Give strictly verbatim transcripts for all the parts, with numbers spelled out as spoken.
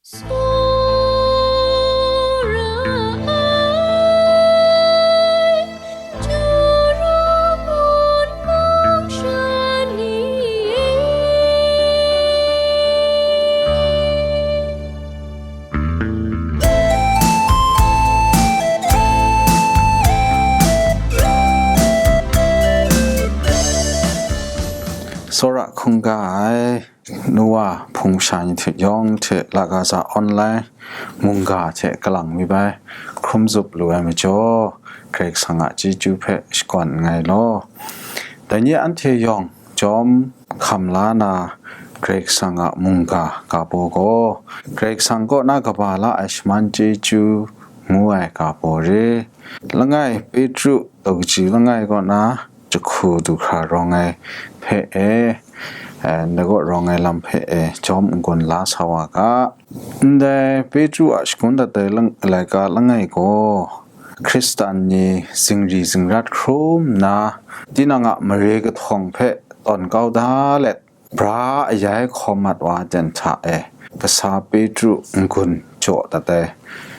Tsawra ai, Juru mung mung sha ni e. Tsawra hkungga ai, Noa hpung sha ni hte yawng hte Lagaza online mungga hte kalang mi bai hkrum zup lu ai majaw, Karai Kasang a chyeju hpe shakawn nngai law. Dai ni anhte yawng jawm hkam la na, Karai Kasang a mungga ga baw gaw, Karai Kasang kaw na kaba la ai shaman chyeju ngu ai ga baw re. Langai Petru daw kaji langai kaw na jahku du hkra rawng ai hpe e, eh, ndai kaw rawng ai lam hpe e jawm n-gun la sa wa ga. Ndai Petru a shagun dat ai lang-, laika langai gaw, Hkristan ni zingri zingrat hkrum nna, tinang a mare kahtawng hpe tawn kau da let, bra ayai hkawm mat wa aten hta e, kasa Petru n-gun jaw dat ai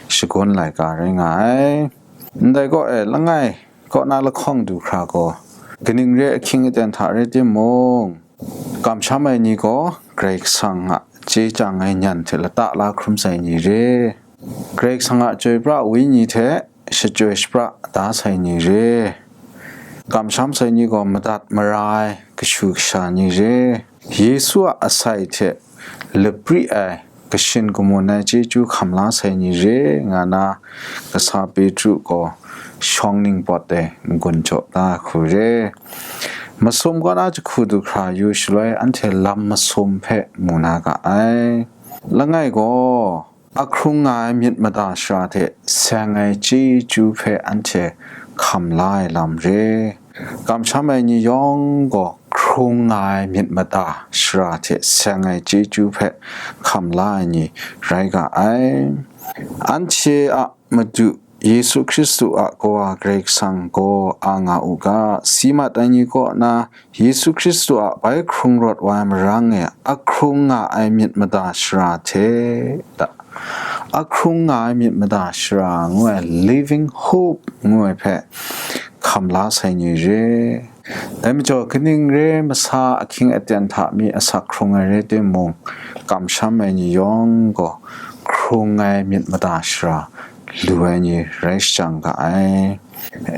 shagun laika rai nga ai. Ndai kaw e, langai kaw na lahkawng du hkra gaw, kaning re ahkying aten hta rai timung, kamsham ai ni gaw Karai Kasang a chye chyang ai nyan hte lata la hkrum sai ni re. Karai Kasang a chyoi pra wenyi hte shachyoi shapra da sai ni re. Kamsham sai ni gaw madat mara ai kashu kasha ni re. Yesu a asai hte lapri ai kashin kamun ai chyeju hkam la sai ni re, nga na kasa Petru gaw shawng ningpawt e n-gun jaw da hku re. Masum kaw na jahku du hkra yu shaloi, anhte lam masum hpe mu na ga ai. Langai gaw, ahkrung nga ai myit mada shara hte seng ai chyeju hpe anhte hkam la ai lam re. Kamsham ai ni yawng gaw hkrung nga ai myit mada shara hte seng ai chyeju hpe hkam la ai ni rai ga ai. Anhte a Madu Yesu Hkristu a Kawa Karai Kasang gaw a nga u ga, si mat ai ni kaw na Yesu Hkristu a bai hkrung rawt wa ai marang e ahkrung nga ai myit mada shara hte, da, ahkrung nga ai myit mada shara ngu ai living hope ngu ai hpe hkam la sai ni re. Dai majaw, kaning re masa ahkying aten hta mi asak hkrung ai rai timung, kamsham ai ni yawng gaw hkrung ai myit mada shara lu ai ni rai shajang ga ai.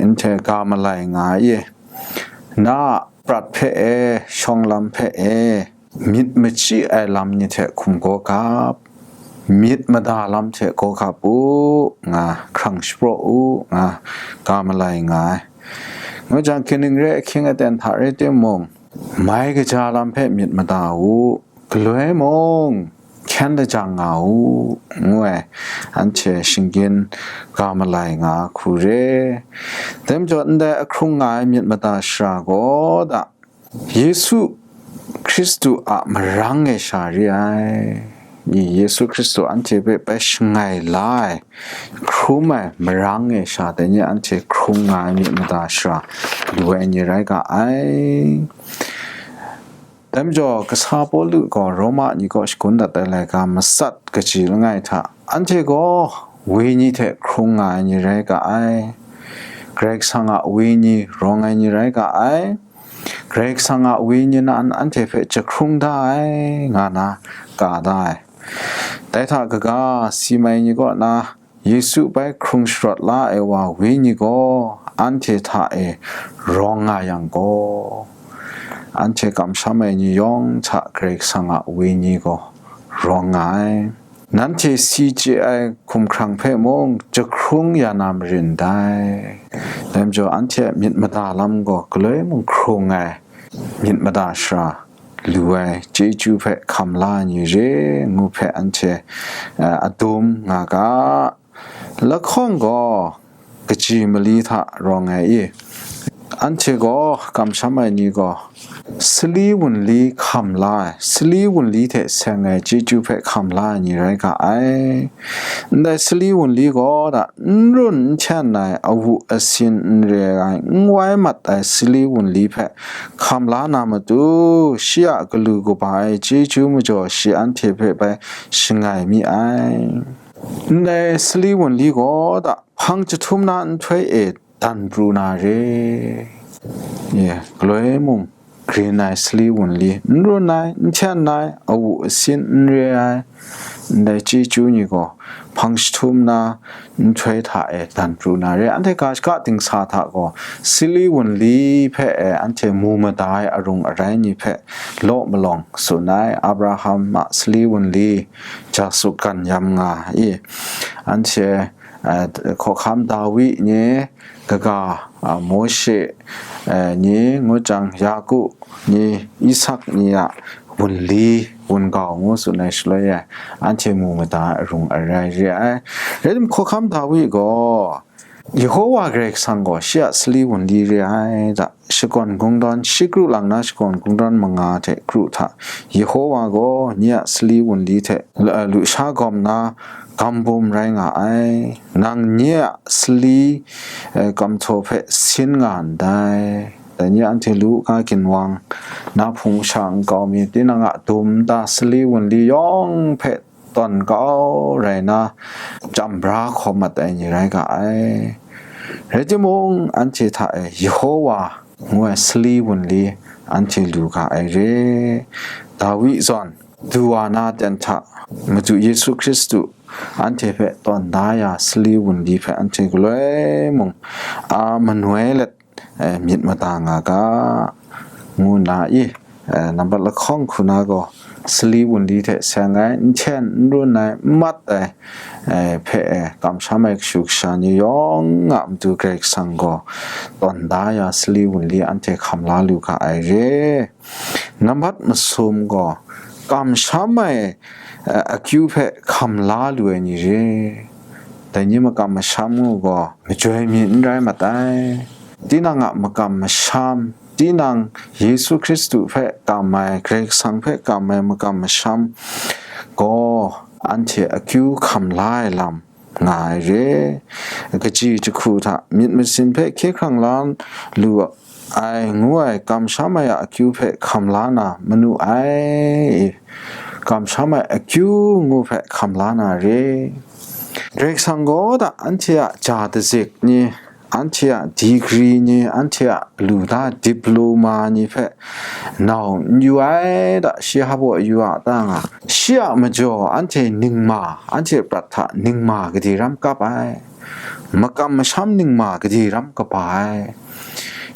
Anhte ga malai nga ai e, na a prat hpe e, shawng lam hpe e, myit machyi ai lam ni hte hkum gaw gap, myit mada lam hte gaw gap u, nga hkrang shapraw u, nga ga malai nga ai. Ngu jang, kaning re ahkying aten hta rai timung, mai kaja lam hpe myit mada u, galoi mung hkyen lajang nga u, ngu ai, anhte shinggyim ga malai nga hku re. Dai majaw, ndai ahkrung nga ai myit mada shara gaw da, Yesu Hkristu a marang e sha re ai. Ni Yesu Hkristu anhte hpe bai shangai la ai, hkrum ai marang e sha dai ni anhte hkrung nga ai myit mada shara lu ai ni rai ga ai. Dai majaw, kasa Pawlu gaw Roma ni kaw shagun dat ai laika matsat kaji langai hta, anhte gaw wenyi hte hkrung nga ai ni rai ga ai. Karai Kasang a wenyi rawng ai ni rai ga ai. Karai Kasang a wenyi nan anhte hpe jahkrung da ai, nga na ka da ai. Dai hta kaga, si mai ni kaw na Yesu bai hkrung sharawt la ai wa wenyi gaw anhte hta e rawng nga yang gaw, anhte kamsham ai ni yawng hta Karai Kasang a wenyi gaw rawng nga ai. Nanhte si chye ai hkumhkrang hpe mung jahkrung ya na marin dai. Dai majaw, anhte a myit mada lam gaw galoi mung hkrung ai myit mada shara lu ai chyeju hpe hkam la ai ni re ngu hpe anhte, eh, adum nga ga. Lahkawng gaw kaji mali hta rawng ai i? Anhte gaw kamsham ai ni gaw sali wunli hkam la ai, sali wunli hte seng ai chyeju hpe hkam la ai ni rai ga ai. Ndai sali wunli gaw da, n run n hten ai, awu asin n re ai, n wai mat ai sali wunli hpe hkam la na matu, shi a galu kaba ai chyeju majaw shi anhte hpe bai shangai mi ai. Ndai sali wunli gaw da, hpang jahtum na nhtoi e dan pru na re. Ye, galoi mung grin ai sali wunli, n run ai, n hten ai, awu asin n re ai, ndai chyeju ni gaw hpang jahtum na nhtoi hta e dan pru na re. Anhte ga shaka dingsa hta gaw sali wunli hpe e anhte mu mada ai arung arai ni hpe law malawng tsun ai. Abraham a sali wunli, ja suk gan yam nga i, anhte, eh, hkawhkam Dawi ni, kaga, ah, Mawshe, eh, ni, ngut jang Yaku ni, Isak ni a wunli, wungau ngu tsun ai shaloi e, anhte mu mada ai arung arai re ai. Rai tim, hkawhkam Dawi gaw Yehowa Karai Kasang gaw shi a sali wunli re ai da, shakawn kungdawn, shi kru lang na shakawn kungdawn manga hte kru hta, Yehowa gaw nye a sali wunli hte lu-, lusha gawm na gam bum rai nga ai. Nang nye a sali, eh, kamhtaw hpe sin nga ndai. Dai ni anhte lu u ga, ginwang na hpung sha nkau mi, tinang a dum nta sali wunli yawng hpe tawn kau rai na, chyam bra hkawm mat ai ni rai ga ai. Rai timung, anhte hta e Yehowa ngu ai sali wunli anhte lu ga ai re. Dawi zawn, du wa na ten hta Madu Yesu Hkristu anhte hpe tawn da ya sali wunli hpe anhte galoi mung a manoi let, eh, myit mada nga ga, ngu nna i, eh, nambat lahkawng hku na gaw, sali wunli hte seng ai, n hten n run ai, n mat ai, eh, hpe, eh, kamsham ai kashu kasha ni yawng a matu Karai Kasang gaw tawn da ya sali wunli anhte hkam la lu ga ai re. Nambat masum gaw, kamsham ai, eh, akyu hpe hkam la lu ai ni re. Dai ni makam masham ngu gaw, majoi mi n rai mat ai. Tinang a makam masham, tinang Yesu Hkristu hpe kam ai, Karai Kasang hpe kam ai makam masham gaw, anhte akyu hkam la ai lam nga ai re. Kaji jahku hta myit masin hpe hkye hkrang la lu ai ngu ai, kamsham ai a akyu hpe hkam la na manu ai, kamsham ai akyu ngu hpe hkam la na re. Karai Kasang gaw da anhte a ja dazik ni, anhte a degree ni, anhte a lu da diploma ni hpe nau n yu ai da, shi hpa yu a ta nga, shi a majaw anhte ningma, anhte prat hta ningma gade ram kap ai, makam masham ningma gade ram kaba ai,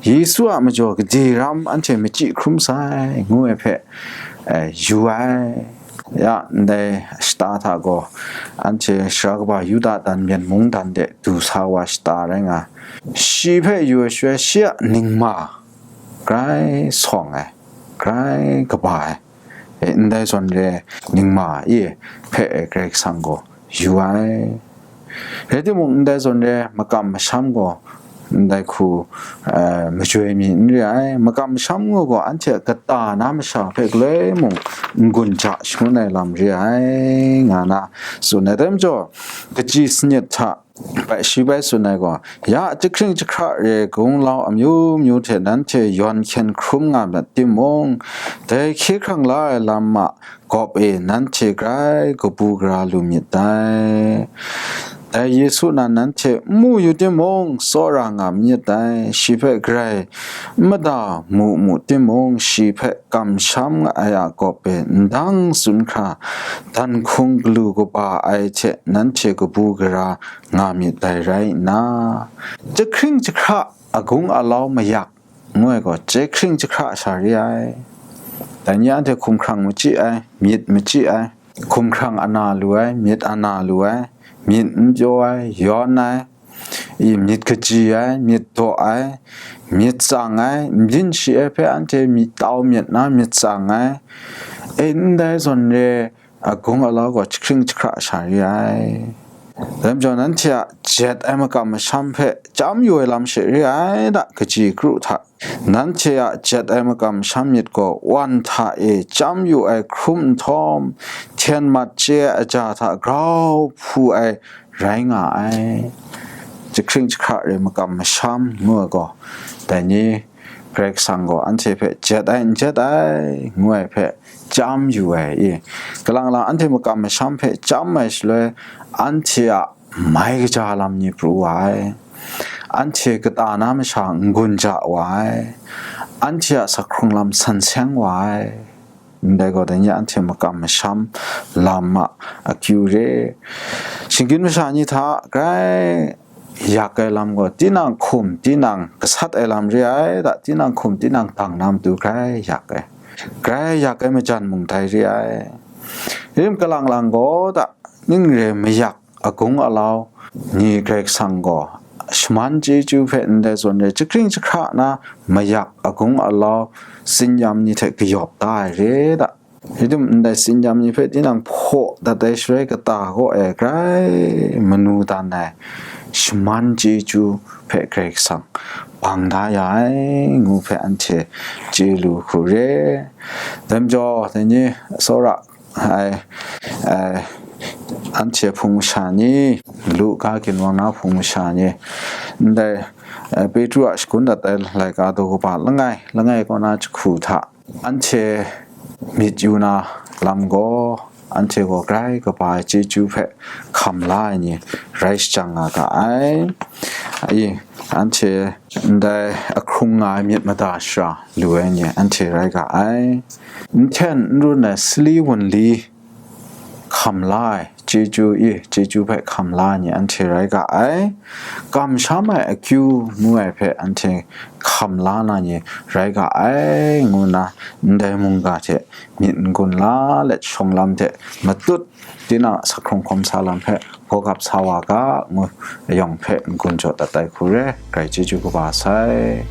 Yesu a majaw gade ram anhte machyi hkrum sai, ngu ai hpe, eh, yu ai. Ya, ndai shata hta gaw, anhte sara kaba Yuda dan, myen mungdan de du sa wa shata rai nga, shi hpe yu ai shaloi, shi a ningma grai sawng ai, grai kaba ai. E, ndai zawn re, ningma e hpe e Karai Kasang gaw yu ai. Rai timung, ndai zawn re, makam masham gaw ndai hku, eh, majoi mi n re ai. Makam masham ngu gaw, anhte a kata na masha hpe galoi mung n-gun ja shangun ai lam re ai, nga na tsun ai. Dai majaw, kaji sanit hta bai shi bai tsun ai gaw, ya jahkring jahkra re gunglau amyu myu hte nanhte yawn hkyen hkrum nga myit timung, dai hkye hkrang la ai lam a gawp e nanhte grai kabu gara lu myit dai. Dai Yesu nan nanhte n mu yu timung, tsawra nga myit dai. Shi hpe grai n mada mu mu timung, shi hpe kamsham ai a gawp e ndang tsun hkra, dan hkung galu kaba ai hte nanhte kabu gara nga myit dai rai nna, jahkring jahkra agung alau mayak ngu ai gaw, jahkring jahkra sha re ai. Dai ni anhte hkumhkrang machyi ai, myit machyi ai, hkumhkrang ana lu ai, myit ana lu ai, myit n pyaw ai, yawn ai, i myit kaji ai, myit daw ai, myit tsang ai, n byin shi ai hpe anhte myit tau myit na myit tsang ai, e ndai zawn re, agung alau gaw jahkring jahkra sha re ai. Dai majaw nanhte a jet ai makam masham hpe chyam yu ai lam she re ai da, kaji kru hta. Nanhte a jet ai makam masham myit gaw wan hta e chyam yu ai hkrum nhtawm, hten mat chye ai aja hta grau hpu ai rai nga ai. Jahkring jahkra re makam masham ngu ai gaw, dai ni Karai Kasang gaw anhte hpe jet ai, n jet ai, ngu ai hpe chyam yu ai i. Kalang lang anhte makam masham hpe chyam ai shaloi, anhte a mai kaja lam ni pru wa ai, anhte kata na masha n-gun ja wa ai, anhte a sakhkrung lam san seng wa ai. Ndai gaw, dai ni anhte makam masham lam a akyu re. Shinggyim masha ni hta grai yak ai lam gaw, tinang hkum, tinang gasat ai lam re ai da, tinang hkum, tinang dang na matu grai yak ai, grai yak ai majan mung dai re ai. Rim kalang lang gaw da, ning re mayak agung alau ni Karai Kasang gaw shaman chyeju hpe ndai zawn re, jahkring jahkra na mayak agung alau tsinyam ni hte kayawp da ai re da. Hidum ndai tsinyam ni hpe tinang hpaw dat ai shaloi kata kaw e grai manu dan ai shaman chyeju hpe Karai Kasang bang da ya ai ngu hpe anhte chye lu hku re. Dai majaw, dai ni tsawra ai, ai, anhte hpung masha ni, Luka ginwang na hpung masha ni, ndai, eh, Petru a shagun dat ai laika daw kaba langai, langai kaw na jahku hta, anhte myit yu na lam gaw, anhte gaw grai kaba ai chyeju hpe hkam la ai ni rai shajang nga ga ai. I, anhte ndai ahkrung nga ai myit mada shara lu ai ni anhte rai ga ai. N hten n run ai sali wunli hkam la ai chyeju i, chyeju hpe hkam la ai ni anhte rai ga ai. Kamsham ai akyu ngu ai hpe anhte hkam la na ni rai ga ai, ngu nna ndai mungga hte myit n-gun la let, shawng lam hte matut tinang a sakhkrung hkawm sa lam hpe gawgap sa wa ga, ngu ayawng hpe n-gun jaw dat ai hku re, grai chyeju kaba sai.